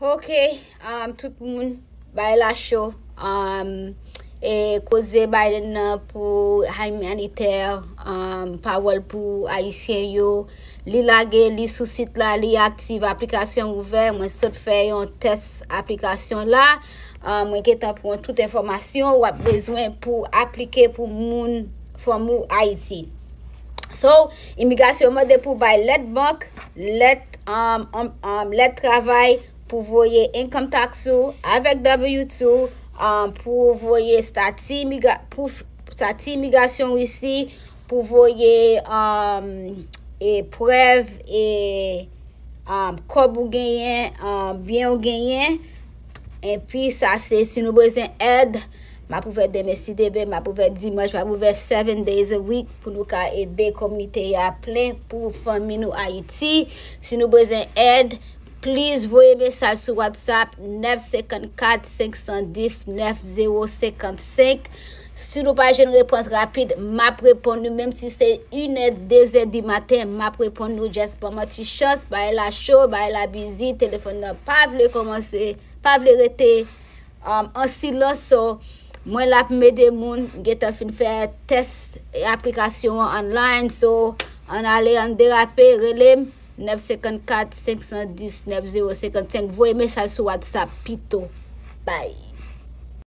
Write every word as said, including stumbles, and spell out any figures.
Ok, um, tout moun, bay la cho. Um, e koze Biden nan pou imanitè, um, pawòl pou Ayisyen yo. Li lage, li sou sit la, li aktif, aplikasyon ouvè. Mwen sot fè yon tès aplikasyon la. Um, mwen gentan pran tout enfòmasyon w ap bezwen pou aplike pou moun fanmi w Ayiti. So, imigrasyon mande pou bay lèt bank, lèt, um, um, um, lèt travay, pou voye income tax ou avèk W two, um, pou voye stati imigra pou stati imigrasyon ou isi, pou voye, um, e prèv e, um, kòb ou genyen, um, byen ou genyen. Epi sa se si nou bezwen èd, m ap ouvè demen si Dye vle, m ap ouvè dimanch, m ap ouvè seven days a week pou nou ka ede kominote a plen pou fanmi nou Ayiti. Si nou bezwen èd, please voye mesaj sou WhatsApp nèf senkannkat senk san dis nèf zewo senkannsenk. Si nou pa jwenn repons rapid, m ap reponn nou, menm si se inè, dezè di maten, m ap reponn nou. Just ban m ti chans, bagay la cho, bagay la busy, telefòn nan pa vle kòmanse, pa vle rete, um, an silans. So, mwen la pou m ede moun, m gentan fin fè tès aplikasyon an online. So, ann ale, ann derape, rele m, nèf senkannkat senk san dis nèf zewo senkannsenk, voye mesaj sou WhatsApp pito. Bye.